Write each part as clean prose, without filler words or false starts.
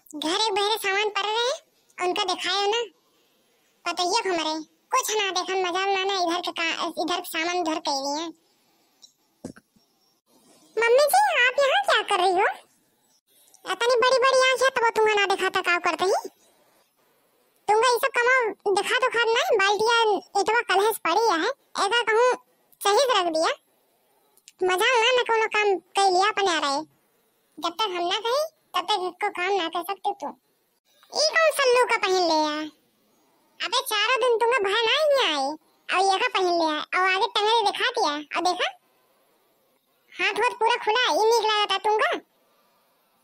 घर एक बहरे सामान पड़ रहे उनका दिखायो ना, पतइया हमारे कुछ ना देखा, मजा ना ना इधर के इधर सामान उधर कह रही है। मम्मी जी आप यहाँ क्या कर रही हो? इतनी बड़ी बड़ी आँख है तब तुम्हें ना देखा था का करते ही तुमका ये सब कमाओ दिखा तो खा ना। बाल्टिया इतवा कलहस पड़ी है, ऐसा कहूँ सही रख दिया, मजा ना ना कोनो काम कर लिया अपने आ रहे। जब तक हम ना कही तब तक इसको काम ना कर सकते तू। ये कौन सल्लू का पहन लिया? अबे चारों दिन तुम्हें भय ना ही आए और ये का पहन लिया और आगे टंगरे दिखा दिया और देखा हाथ हाथ पूरा खुला ये निकला जाता तुमका।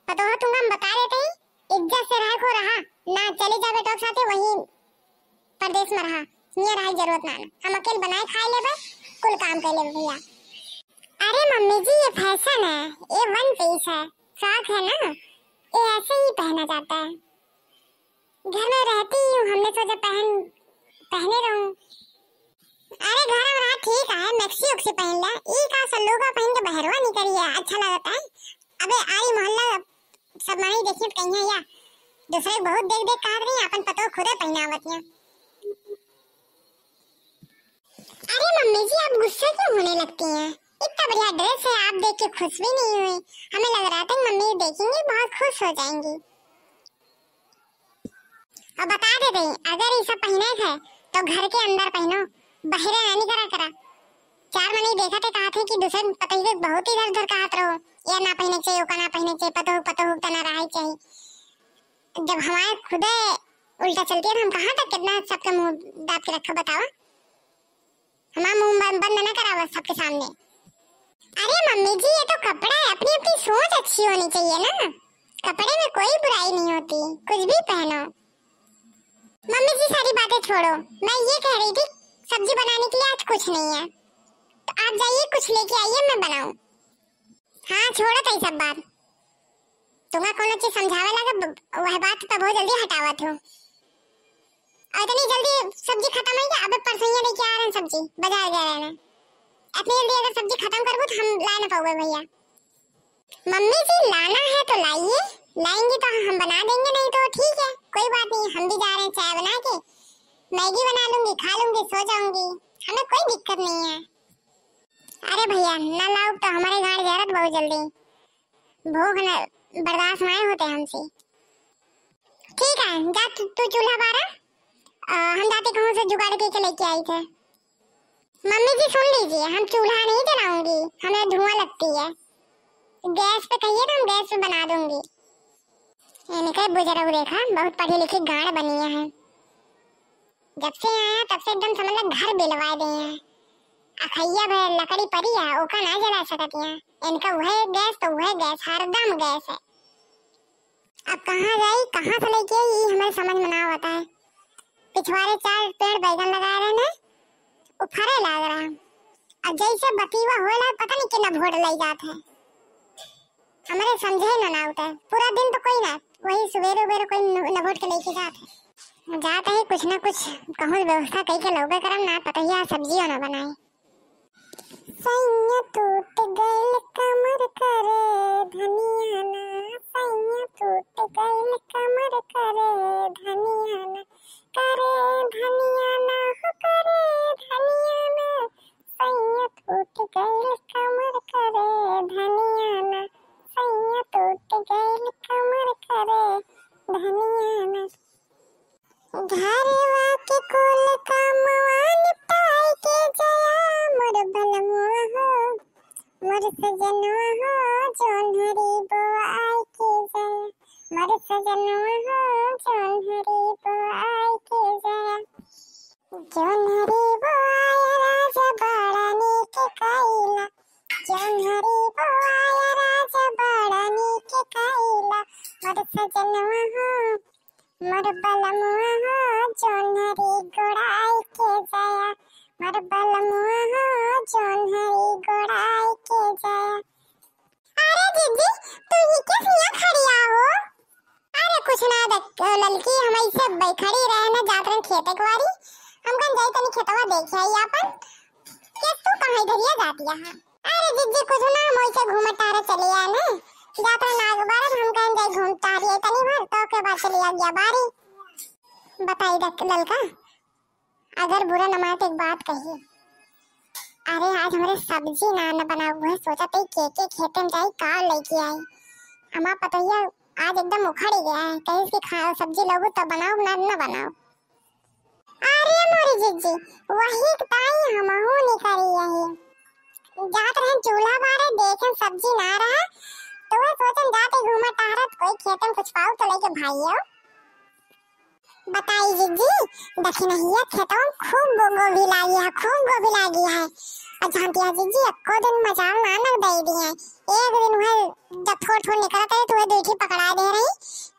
पता हो तुम हम बता देते ही इज्जत से रह को रहा ना, चले जावे तो साथे वहीं परदेश में रहा, ये रहा जरूरत ना, हम अकेले बनाए खाए लेबे कुल काम कर लेबे भैया। अरे मम्मी जी ये फैशन है, ये वन पीस है, फ्रॉक है ना, ये ऐसे ही पहना जाता है। घर में रहती हूँ हमने सोचा पहने रहूं। अरे घर में रहा ठीक है, मैक्सी उक्सी पहन लिया, ये का सल्लू का पहन के बहरवा नहीं करी है, अच्छा लगता है। अबे आई मोहल्ला सब मानी देखिए कहीं है या दूसरे बहुत देख देख काट रही अपन पतो खुदे पहनावत है। अरे मम्मी जी आप गुस्सा क्यों होने लगती हैं? इतना बढ़िया ड्रेस है, आप देख के खुश भी नहीं हुई। हमें लग रहा था मम्मी देखेंगी बहुत खुश हो जाएंगी। और बता दे अगर ये सब पहने है तो घर के अंदर पहनो, बहरे नहीं करा करा। चार महीने देखा थे कहा थे कि दूसरे पता ही बहुत इधर उधर कहा रहो, ये ना पहने चाहिए वो ना पहने चाहिए, पतो हुक्ता ना रहा चाहिए। जब हमारे खुदे उल्टा चलती है तो हम कहाँ तक कितना सबका मुंह दाब के रखा बताओ, हमारा मुंह बंद ना करावा सबके सामने। अरे मम्मी जी ये तो कपड़ा है, अपनी अपनी सोच अच्छी होनी चाहिए ना, कपड़े में कोई बुराई नहीं होती, कुछ भी पहनो। मम्मी जी सारी बातें छोड़ो, मैं ये कह रही थी सब्जी बनाने के लिए आज कुछ नहीं है, तो आप जाइए कुछ लेके आइए मैं बनाऊं। हाँ छोड़ो तो ये सब बात, तुम्हें कौन चीज समझावे लगा वह बात तो बहुत जल्दी हटावत हो। और इतनी जल्दी सब्जी खत्म है क्या? अबे परसों ही लेके आ रहे हैं सब्जी, बाजार गए रहे हैं। इतनी जल्दी अगर सब्जी खत्म करबो तो हम ला ना पाओगे भैया। मम्मी जी लाना है तो लाइए, लाएंगे तो हम बना देंगे, नहीं तो ठीक है कोई बात नहीं, हम भी जा रहे हैं चाय बना के मैगी बना लूंगी, खा लूंगी, सो जाऊंगी, हमें कोई दिक्कत नहीं है। अरे भैया ना लाओ तो हमारे घर जरूरत बहुत जल्दी, भूख न बर्दाश्त नहीं होते हमसे। ठीक है जा तू चूल्हा बारा, हम जाते कहूँ से जुगाड़ के लेके आई थे। मम्मी जी सुन लीजिए, हम चूल्हा नहीं जलाऊंगी, हमें धुआं लगती है, गैस पे कहिए तो हम गैस पे बना दूंगी। इनका बुजुर्ग देखा बहुत पढ़ी लिखी गाड़ बनी है, जब से आया तब से एकदम समझ लो घर बिलवा दिए हैं। अखैया भर लकड़ी पड़ी है ओका ना जला सकती है, इनका वह गैस तो वह गैस, हरदम गैस है। अब कहाँ जाई कहाँ से लेके आई ये हमारे समझ में ना आता है। पिछवाड़े चार पेड़ बैगन लगा रहे हैं वो फरे लग रहा है, और जैसे बतीवा हो पता नहीं कितना भोट ले जाते है, हमारे समझे ना ना होता है। पूरा दिन तो कोई ना वही सवेरे उबेरे कोई नभोट के लेके जाते है, जाते ही कुछ ना कुछ कहूँ व्यवस्था कही के लोगे करम ना पता ही सब्जी ना बनाए। सैया टूट गइल कमर करे धनिया ना, सैया टूट गइल कमर करे धनिया ना, करे धनिया ना हो करे धनिया ना, सैया टूट गइल कमर करे धनिया ना, सैया टूट गइल कमर करे धनिया ना। घरवा के कुल कामवा निपटाई के जया मोर बलमुआ हो मोर सजनवा हो जोन हरी बोआई के जया, मोर सजनवा हो जोन हरी बोआई के जया, जोन हरी बोआया राजा बड़ा नीक कैला, जोन हरी बोआया राजा बड़ा नीक कैला, मोर सजनवा हो मोर बलमुआ हो जोन हरी गोड़ाई के जया, मोर बलमुआ हो जोन हरी गोड़ाई के जया। अरे दीदी तू ये किस यहाँ खड़ी हो? अरे कुछ ना ललकी, हम ऐसे खड़ी रहे ना जात रहे खेते कुआरी, हम कन जाई तनी खेतवा देखे आई अपन, के तू कहाँ इधरिया जाती है? अरे दीदी कुछ ना हम ऐसे घूमत तारे चले आए ना, जात रहे आग बारे हम कहीं जाई घूमता रही तनी भर तो के बाद चली आ गया बारी। बताई ललका अगर बुरा न माने तो एक बात कही। अरे आज हमारे सब्जी ना न बना हुआ है, सोचा थे के के खेते में जाई का लेके आई। हमारा पतैया आज एकदम उखड़ गया है, कहीं इसकी खा सब्जी लोगो तो बनाओ ना न बनाओ। अरे मोरी जीजी वही ताई हमहू नहीं करी यही जात रहे चूल्हा बारे देखें सब्जी ना रहा तो वह सोचन जाते घूमा टहरत कोई खेते में कुछ पाओ तो लेके भाई आओ। बताई जीजी दखिनहिया खेतों में खूब गोभी लागी है, खूब गोभी लागी है। और जानती है जीजी एको दिन मजाल ना नग दे दिए, एक दिन वह जब थोड़ थोड़ निकलते तो वह दूठी पकड़ा दे रही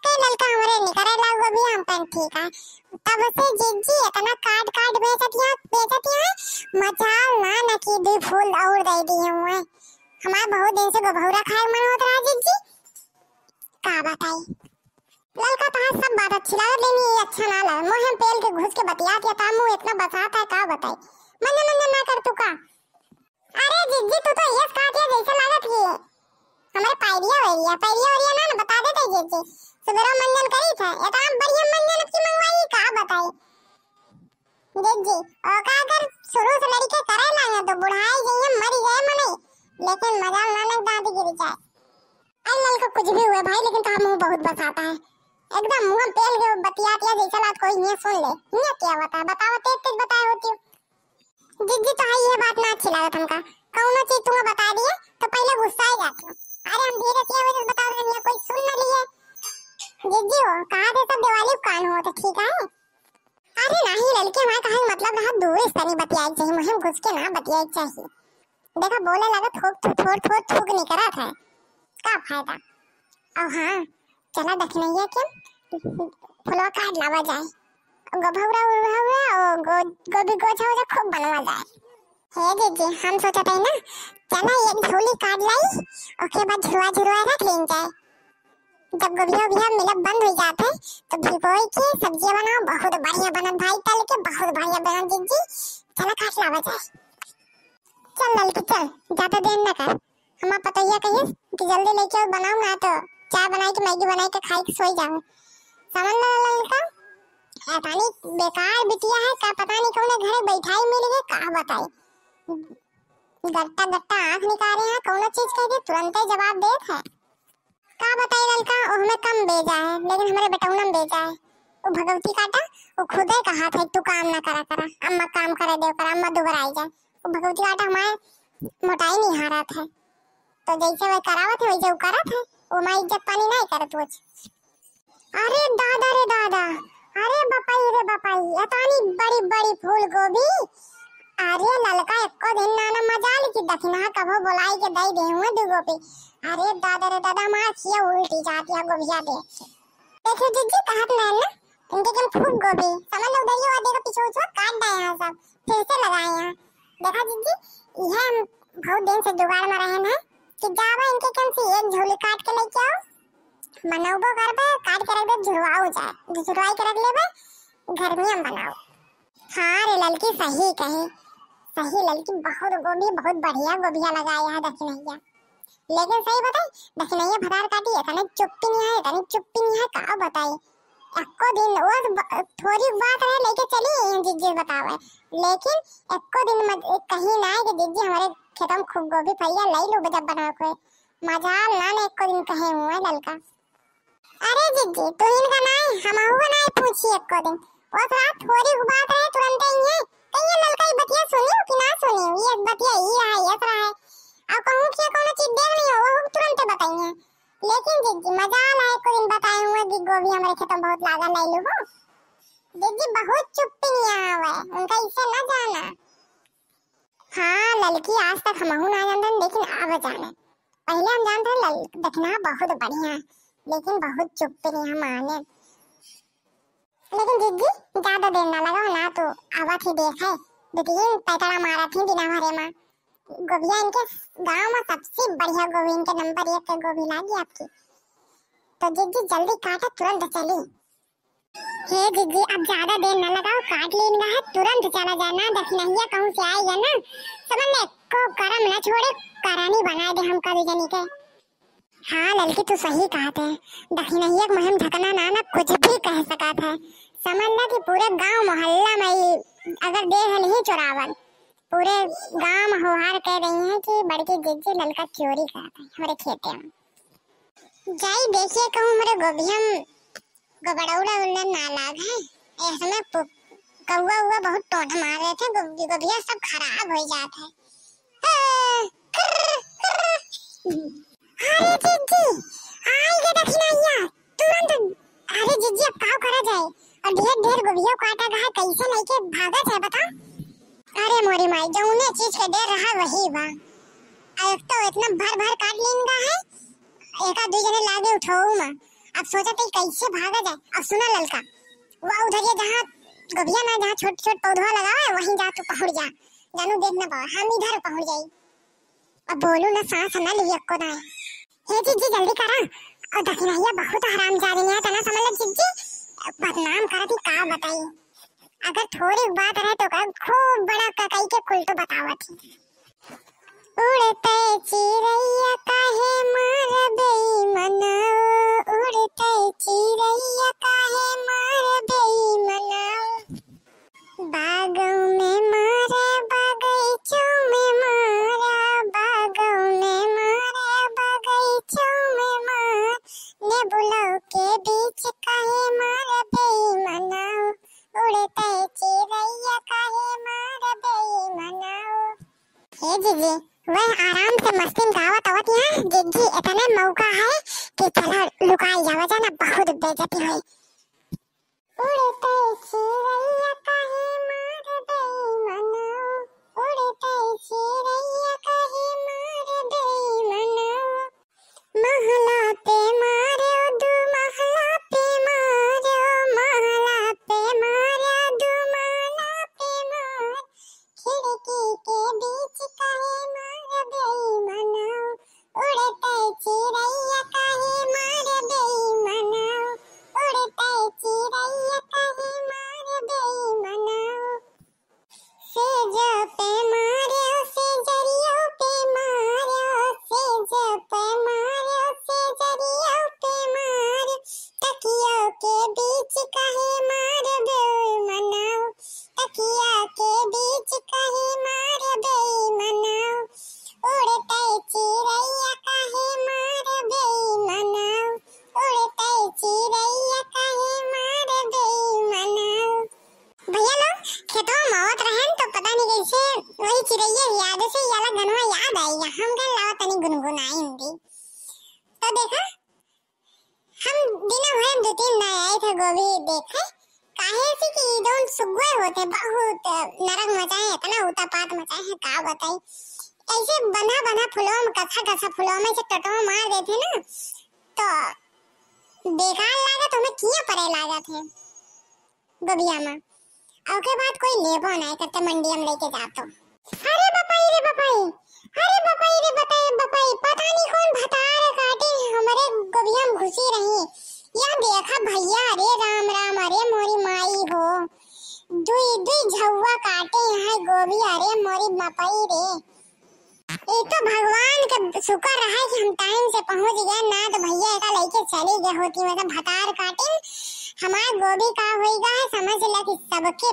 कई लड़का हमारे निकले लाग गोभी हम कन ठीक है। तब से जीजी इतना काट काट बेचती है मजाल ना न की दो फूल और दे दिए हुए। हमारा बहुत दिन से गोभौरा खाए मन होत रहा जीजी का बताई। लड़का तो सब बात अच्छी लगा लेकिन ये अच्छा ना लगा मुँह हम पेल के घुस के बतिया दिया था मुँह इतना बसाता है का बताई मन मन ना कर तू का। अरे जीजी तू तो ये खा दिया जैसे लागत की हमारे पायरिया वैरिया पायरिया वैरिया ना ना बता देते जीजी सुबह मंजन करी था ये तो हम बढ़िया मंजन अब की मंगवाई का बताई जीजी। और का अगर शुरू से लड़के करे लागे तो बुढ़ाई जाइए मर जाए मने लेकिन मजा ना लग दांत गिर जाए। अरे लड़का कुछ भी हुए भाई लेकिन तो मुँह बहुत बसाता है एकदम मुंह पेल के बतियातिया जैसा लात कोई नहीं सुन ले नहीं क्या बता बताओ तेज तेज बताए होती हो जीजी। तो ये बात ना अच्छी लागत हमका कौनो चीज तुम्हें बता दिए तो पहले गुस्सा आ जाती हो। अरे हम धीरे से वजह बता रहे हैं कोई सुन ना लिए जीजी हो कहा थे सब दिवाली कान हो तो ठीक है। अरे नहीं लड़के हमारे कहे मतलब रहा दूर से नहीं बतियाई चाहिए मुँह घुस के ना बतियाई चाहिए। देखा बोले लगा थोक थोड़ थोड़ थूक नहीं करा था का फायदा। और हाँ चला दखनैया के फुलवा काट लावा जाए गोभौरा उभौरा और गोभी गोछा ओछा खूब बनवा जाए। हे जीजी हम सोचते हैं ना चला एक झोली काट लाई उसके बाद झुरवा झुरवा रख लें जाए जब गोभिया उभिया मिलब बंद हो जाते तो भिगोई के सब्जी बनाओ बहुत बढ़िया बनत भाई तल के बहुत बढ़िया बनत जीजी चला काट लावा जाए। चल लड़की चल ज्यादा देर न कर हमारा पतैया कहिए कि जल्दी लेके आओ बनाओ ना तो चाय बनाई के मैगी बनाई के खाई के सोई जाओ। समझ लो लड़का पता नहीं बेकार बिटिया है का पता नहीं कौन घरे बैठाई मिल गए का बताई गट्टा गट्टा आंख निकाले हैं कौन चीज कह दे तुरंत ही जवाब देत है का बताई। लड़का वो हमें कम बेजा है लेकिन हमारे बेटौना में बेजा है वो भगवती काटा वो खुद ही कहा था तू काम ना करा करा अम्मा काम करे देव करा अम्मा दुबर आई जाए वो भगवती काटा हमारे मोटाई नहीं हारा था तो जैसे वह करावत है वैसे वो करत है वो माँ इज्जत पानी नहीं करत कुछ। अरे दादा रे दादा अरे बपाई रे बपाई इतनी बड़ी बड़ी फूल गोभी। अरे ललका एको दिन नाना मजाल की दखिना कभो बोलाई के दई दे हुए दू गोभी। अरे दादा रे दादा मार खिया उल्टी जाती है गोभिया दे। देखो जीजी कहत ना ना इनके के खूब गोभी समझ लो उधर ही और देखो पीछे उछो काट दे यहां सब फिर से लगाए यहां। देखा जीजी यह हम बहुत दिन से जुगाड़ में रहे हैं कि जावा इनके कम से एक झोली काट के लेके आओ बनाओ करबे काट के रख दे झुरवाओ जाए झुरवाई के रख लेबे घर में हम बनाओ। हाँ रे लड़की सही कहे सही लड़की बहुत गोभी बहुत बढ़िया गोभिया लगाया है दखिनैया लेकिन सही बताई दखिनैया भदार काटी इतने चुप्पी नहीं है इतने चुप्पी नहीं है का बताई एको दिन वो थोड़ी बात रहे लेके चली जीजी बतावे लेकिन एको दिन मत कहीं ना है कि जीजी हमारे खेतों में खूब गोभी फैया लाई लो जब बना को मजाल ना ने एको दिन कहे हुए लड़का। अरे जीजी तू इनका ना है हम ना पूछी एको दिन वो रात थोड़ी बात रहे तुरंत ही है कहीं लड़का ये बतिया सुनी हो कि ना सुनी हो ये बतिया ये रहा ये रहा है और कहूं कि कोनो चीज देख नहीं हो वो तुरंत बताई है लेकिन जीजी मजाल है एको दिन बताए हुए कि गोभी हमारे खेतों में बहुत लागा लाई लो हो। जीजी बहुत चुप्पी नहीं आवे उनका इसे ना जाना। हाँ लड़की आज तक हमहू ना जानते लेकिन अब जाने पहले हम जानते देखना बहुत बढ़िया लेकिन बहुत चुप्पी नहीं हम माने लेकिन जीजी ज्यादा देर ना लगाओ ना तो आवत ही देखे दो तीन पैतड़ा मारा थी बिना भरे माँ गोभिया इनके गांव में सबसे बढ़िया गोभी इनके नंबर 1 के गोभी लागी आपकी। तो जीजी जल्दी काटा तुरंत चली। हे जीजी अब ज्यादा देर न लगाओ काट लेना है तुरंत चला जाना दखिनहिया कहूं से आएगा ना समझ ले को करम न छोड़े करानी बना दे हम कभी जनी के। हाँ लड़की तू सही कहते है, दक्षिणैया के मुँह ढकना ना ना कुछ भी कह सकत है। समझ ला कि पूरे गांव मोहल्ला में अगर देख नहीं चोरावल, पूरे गांव में होहार कह रही है कि बड़की जीजी लड़का चोरी करता है हमारे खेते में। जाई देखिए कहूँ हमारे गोभियम गोबड़ौड़ा उल्ला ना लाग है, ऐसे में कौआ हुआ बहुत टोंट मार रहे थे, गोभिया सब खराब हो जाता है। अरे जीजी आई गए दक्षिणैया तुरंत। अरे जीजी अब का करा जाए, और ढेर ढेर गोभिया काटा गया, कैसे लेके भागा जाए बताओ। अरे मोरी माई जौने चीज के डर रहा वही बा, एक तो इतना भर भर काट लेंगा है, एका दुई जने लागे उठाऊ मां। अब सोचा थे कैसे भागा जाए। अब सुना ललका वह उधर ये जहां गोभिया ना जहां छोट छोट पौधा लगा है वहीं जा तू पहुंच जा, जानू देख ना पाओ हम इधर पहुंच जाई। अब बोलू ना सांस ना लिया को ना। हे जीजी जल्दी करा, और दक्षिणैया बहुत हराम जा रही है तना समझ ले जीजी बदनाम करती का बताई। अगर थोड़ी बात रहे तो कर खूब बड़ा ककई के कुल तो बतावत थी। उड़ते चिड़ैया काहे मार बेईमाना, उड़ते चिड़ैया काहे मार बेईमाना, बागों में मारे बगीचों में मारा, बागों में मारे बगीचों में मार, नेबुलों के बीच काहे मार बेईमाना, उड़ते चिड़ैया काहे मार बेईमाना। हे जीजी वह आराम से मस्ती में गावत आवत यहाँ जीजी, इतने मौका है कि चला लुकाई जावा जाना, बहुत बेइज्जती हुई। उड़ते चिड़ैया काहे मार बेईमाना, उड़ते चिड़ैया काहे मार बेईमाना, महला पे मारे दू महला पे मारे, महला पे मारे दू महला पे मार, खिड़की के बीच काहे मार बेईमाना, उड़ते चिड़ैया काहे मार बेईमाना, उड़ते चिड़ैया काहे मार बेईमाना, सेज पे मारे सेजरियों पे मारे, सेज पे मारे सेजरियों पे मारे, तकियों के बीच काहे मार बेईमाना, तकिया के बीच काहे मार बेईमाना, उड़ते चिड़ैया काहे मार बेईमाना, उड़ते चिड़ैया काहे मार बेईमाना। भैया लोग खेतों में आवत रहन तो पता नहीं कैसे वही चिड़ैया याद से याला गनवा याद आई, हम गन लावा तनी गुनगुनाई भी। तो देखा हम दिना भर दो तीन ना आए थे गोभी देखे, काहे से कि एकदम सुगुए होते बहुत नरक मचाए, इतना उतापात मचाए है का बताई। ऐसे बना बना फुलों में कसा कसा फुलों में से टटो मार देते ना तो बेकार लागत, हमें किया परे लागत है गोभिया में। और के बाद कोई लेबो नहीं करते मंडी हम लेके जातो। अरे बपाई रे बपाई, अरे बपाई रे बताई बपाई, पता नहीं कौन भतार काटे हमारे गोभिया में घुसी रही। या देखा भैया, अरे राम राम, अरे मोरी माई हो, दुई दुई झौवा काटे यहाँ गोभी, अरे मोरी मपई रे। ये तो भगवान का शुक्र रहा कि हम टाइम से पहुंच गए ना, तो भैया एका लेके चली गए होती, मतलब भतार काटे हमार गोभी का होएगा है समझ ला कि सबके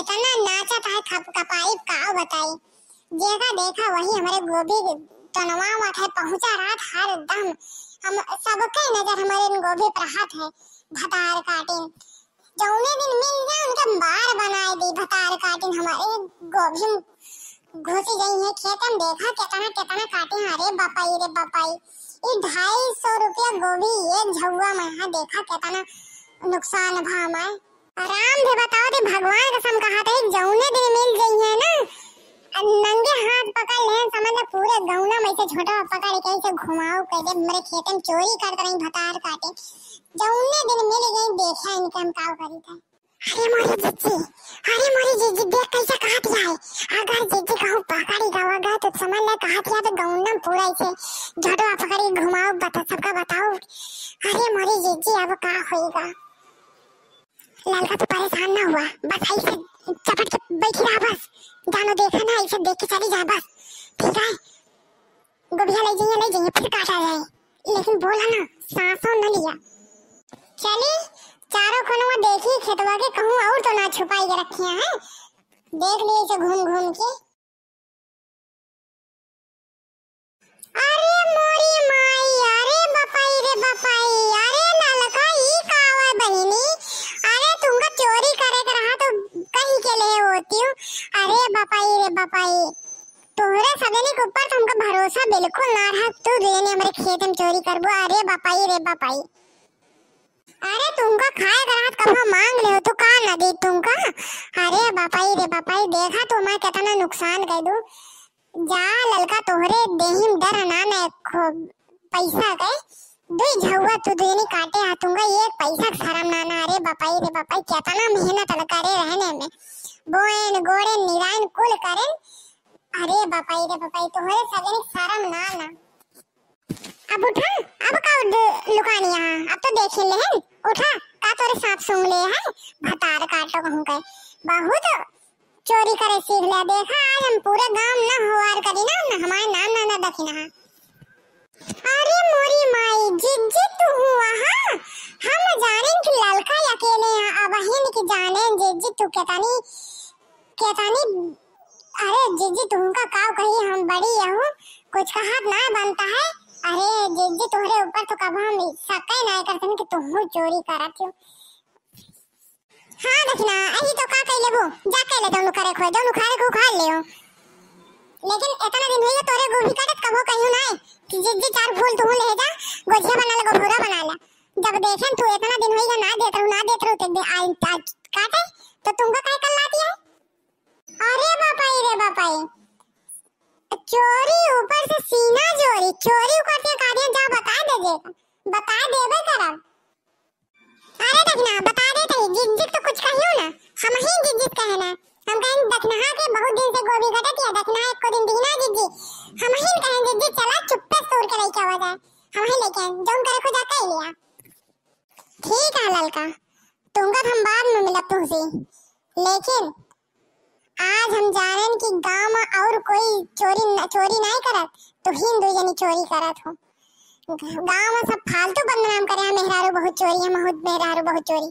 इतना नाचत है खप कपाई का बताई। जैसा देखा वही हमारे गोभी तनवा है पहुंचा रात हर दम, हम सबके नजर हमारे गोभी पर हाथ है भतार काटे। जौने दिन मिल जाए उनके बार बनाए दी भतार काटे, हमारे गोभी घुसी गई है खेत में, देखा कितना कितना काटे। अरे बापाई रे बापाई, ये 250 रुपया गोभी एक झुआ में है, देखा कितना नुकसान भा हमारे। आराम से बताओ दे भगवान कसम कहा था जौने दिन मिल गई है ना नंगे हाथ पकड़ ले समझ ले पूरे गौना में से छोटा पकड़ के ऐसे घुमाओ कह दे मेरे खेत में चोरी करत रही भतार काटे। जौने दिन मिल गई देखा इनके हम काव करी थे। अरे मोरी जीजी, अरे मोरी जीजी देख कैसे कहा दिया है, अगर जीजी कहूँ पकड़ी गवागा तो समझ ले कहा दिया तो गौना पूरा ऐसे झटो पकड़ी घुमाओ बता सबका बताओ। अरे मोरी जीजी अब का होएगा। लड़का तो परेशान ना हुआ, बस ऐसे चपट के बैठी रहा, बस जानो देखा ना ऐसे देख के चली जा बस, ठीक है। गोभिया ले जाइए, ले जाइए फिर काटा जाए, लेकिन बोला ना सांसों न लिया। चली चारों कोनवा देखी खेतवा के, कहूँ और तो ना छुपाई के रखी है, देख लिए इसे घूम घूम के। अरे मोरी माई, अरे बपाई रे बपाई, अरे ललका ई कावा बहिनी, अरे तुमका चोरी करे के रहा तो कहीं के ले होती हूँ। अरे बपाई रे बपाई, तोहरे सदने के ऊपर तुमका भरोसा बिल्कुल ना रहा, तू देने हमारे खेत में चोरी करबो। अरे बपाई रे बपाई, अरे तुमका खाए के रात कभो मांग ले तो का ना दी तुमका। अरे बापाई रे बापाई, देखा तो मैं कितना नुकसान कर दू। जा ललका तोहरे देहिम डर ना ना पैसा के दुई झुआ तू देनी काटे हाथूंगा एक पैसा शर्म ना ना। अरे बापाई रे बापाई, कितना मेहनत लगा रे रहने में, बोएन गोड़े निरायन कुल करेन। अरे बापाई रे बापाई, तोहरे सगने शर्म ना ना। अब उठा, अब का लुकानी यहाँ, अब तो देख ले हैं। उठा, का तोरे सांप सूंघ ले है, भतार काटो कहूं के बहुत चोरी करे सीख ले। देखा आज हम पूरे गांव ना होवार करी ना, ना हमारे नाम ना ना दखी ना। अरे मोरी माई, जिज्जी तू हुआ हां, हम जाने कि ललका अकेले हैं, अब हिन की जाने जिज्जी तू केतानी केतानी। अरे जिज्जी तुमका काव कही, हम बड़ी हूं, कुछ कहा ना बनता है। अरे जीजी तोहरे ऊपर तो कब हम शक ही नहीं करते कि तुम चोरी करत हो। हां देखना अही तो का कह लेबो, जा कह ले दोनों करे खो, दोनों खाए को खा लियो। लेकिन इतना दिन होई तोरे गोभी काटत कबो कहियो नहीं कि जीजी चार फूल तू ले जा, गोजिया बना ले, गोभरा बना ले। जब देखें तू इतना दिन होई ना देत रहू ना देत रहू, ते आई काटे तो तुमका काहे कर लाती है। अरे बापाई रे बापाई, चोरी ऊपर से सीना चोरी चोरी करते कार्य, जा बता दे, बता देबे करब। अरे देखना बता दे तई जिज्जी तो कुछ कहियो ना, हम ही जिज्जी कहना, हम कहें देखना के बहुत दिन से गोभी घटत है, देखना एक को दिन दीना जिज्जी, हम ही कहें जिज्जी चला चुप्पे तोड़ के लेके आवा जाए, हम ही लेके जौन करे को जा कह लिया। ठीक है ललका, तुमका हम बाद में मिलब तुमसे, लेकिन आज हम जानें कि गांव में और कोई चोरी चोरी नहीं करत, तो ही दो जनी चोरी करत हो। गांव में सब फालतू बदनाम करे हम मेहरारू बहुत चोरी, हम बहुत मेहरारू बहुत चोरी,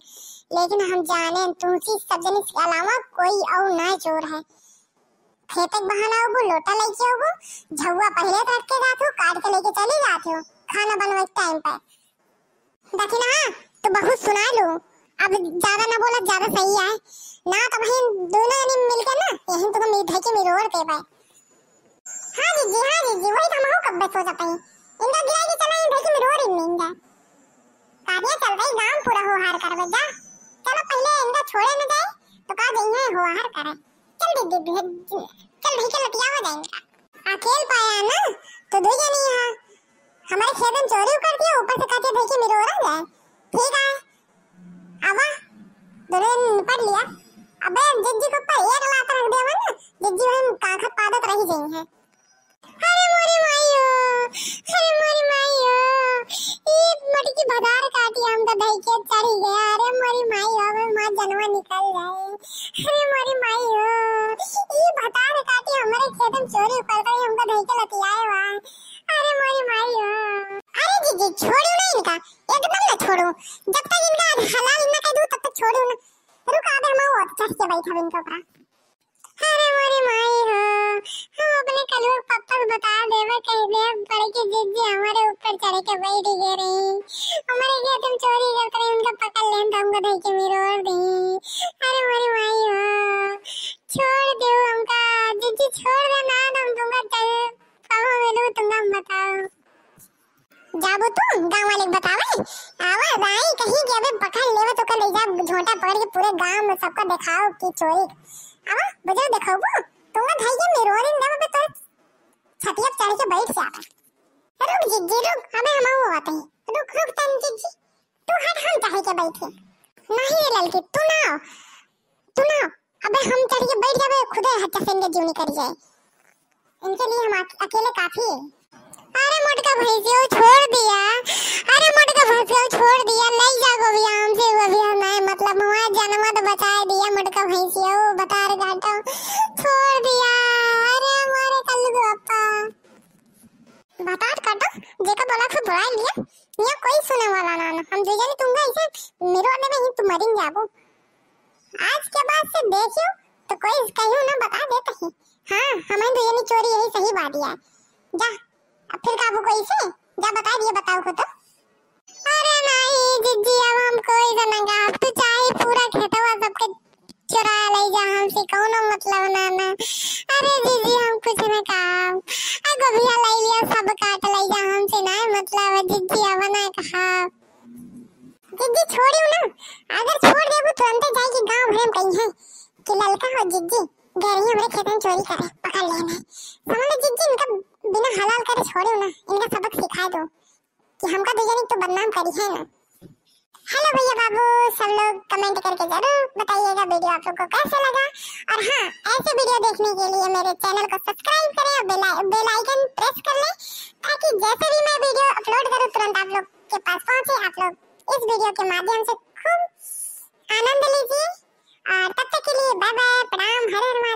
लेकिन हम जाने तुलसी सब जनी के अलावा कोई और ना चोर है। खेतक बहाना होबो, लोटा लेके होबो, झुआ पहले रख के जात हो, काट के लेके चली जात हो खाना बनवे के टाइम पर। देखी ना तो बहुत सुना लो, अब ज्यादा ना बोला ज्यादा सही है ना, तो भाई दोनों जने मिलके ना यहीं तो मिठाई के मिरोर पे भाई। हां जीजी, हां जीजी, वही तो हम कब सोचत हई, इनका गिरा के चला इन भाई के मिरोर इन इनका कार्य चल रही, गांव पूरा हो हार करवे जा। चलो पहले इनका छोड़े न जाए तो का जइहे हो हार करे। चल दीदी चल भाई के लटिया हो जाए इनका, अकेल पाया ना तो दो जने यहां हमारे खेत में चोरी कर दिया, ऊपर से काटे भाई के मिरोर आ जाए। ठीक है आवा दोनों निपट लिया। अबे जिज्जी को ऊपर एक लात रख देवा ना, जिज्जी वही काखत पादत रही जाई है। अरे मोरी माईयो, अरे मोरी माईयो, ई मटकी भदार काटी हम तो दही के चढ़ी गया। अरे मोरी माईयो, अब मां जनवा निकल जाए। अरे मोरी माईयो, ई भदार काटी हमारे खेत में चोरी कर रही, हमको दही के लतियाए वा। अरे मोरी माईयो, अरे जिज्जी छोड़ो ना इनका, एकदम ना छोड़ो, जब तक इनका हलाल ना कर दूं तब तक छोड़ो ना। रुक आबे हम और चढ़ के बैठा इनके ऊपर। अरे मोरी माई हो, हम अपने कलुआ पापा को बता देवे, कह दे बड़े की जिज्जी हमारे ऊपर चढ़ के बैठ गए रही, हमारे खेत में चोरी करते रही, उनका पकड़ लें तो हमको दही के मिरोर दी। अरे मोरी माई हो, छोड़ दो हमका जिज्जी, छोड़ दे ना, हम तुमका चल कहाँ मिलू तुमका बताओ। जाबो तू गांव वाले के बतावे, आवाज आई कहीं के अबे पकड़ लेवे तो कल ले जा झोंटा पकड़ के पूरे गांव में सबको दिखाओ कि चोरी। आवा बजाओ दिखाओ तुमका भाई के मिरोरिन देवे पे तो छतिया चढ़ के बैठ जा। रुक जिज्जी रुक, अबे हम आते हैं, रुक रुक तन जिज्जी तू हट, हम चाहे के बैठे नहीं रे ललकी, तू ना आओ, तू ना आओ, अबे हम चढ़ के बैठ जाबे, खुदे हच्चा से इनके जीव निकल जाए, इनके लिए हम अकेले काफी है। अरे मोटका भैंसियो छोड़ दिया, अरे मोटका भैंसियो छोड़ दिया, नहीं जा गोबिया हमसे गोबिया नहीं, मतलब हमारा जन्म तो बचा दिया मोटका भैंसियो, बता रे घाटो छोड़ दिया। अरे हमारे कल को अप्पा भटाट काटो जेका बोला फिर बुला लिया, यहाँ कोई सुने वाला ना ना। हम जो जाने तुमगा ऐसे मेरो में ही तुम मरिन जाबो। आज के बाद से देखियो तो कोई कहियो ना बता देता ही। हाँ हमें तो ये चोरी यही सही बात है। जा अब फिर काबू कोई से जा बता दिए बताओ को तो। अरे नहीं जिज्जी अब हम कोई ना, अब तो चाहे पूरा खेतवा सबके चुरा ले जा, हमसे कोनो मतलब ना ना। अरे जीजी हम कुछ ना काम, आ गोभिया ले लिया सब काट ले जा, हमसे ना मतलब जीजी अब ना कहा। जीजी छोड़ियो ना, अगर छोड़ देबू तुरंत जाएगी गांव भर में कहीं है कि ललका हो जीजी गहरी हमरे खेत में चोरी करे पकड़ लेना। समझ जीजी इनका बिना हलाल करे छोड़ियो ना, इनका सबक सिखा दो कि हमका दुजनी तो बदनाम करी है ना। हेलो भैया बाबू सब लोग कमेंट करके जरूर बताइएगा वीडियो आप लोग को कैसे लगा। और हाँ ऐसे वीडियो देखने के लिए मेरे चैनल को सब्सक्राइब करें और बेल आइकन प्रेस कर लें ताकि जैसे भी मैं वीडियो अपलोड करूँ तुरंत आप लोग के पास पहुँचे। आप लोग इस वीडियो के माध्यम से खूब आनंद लीजिए। और तब तक के लिए बाय बाय, प्रणाम, हर हर।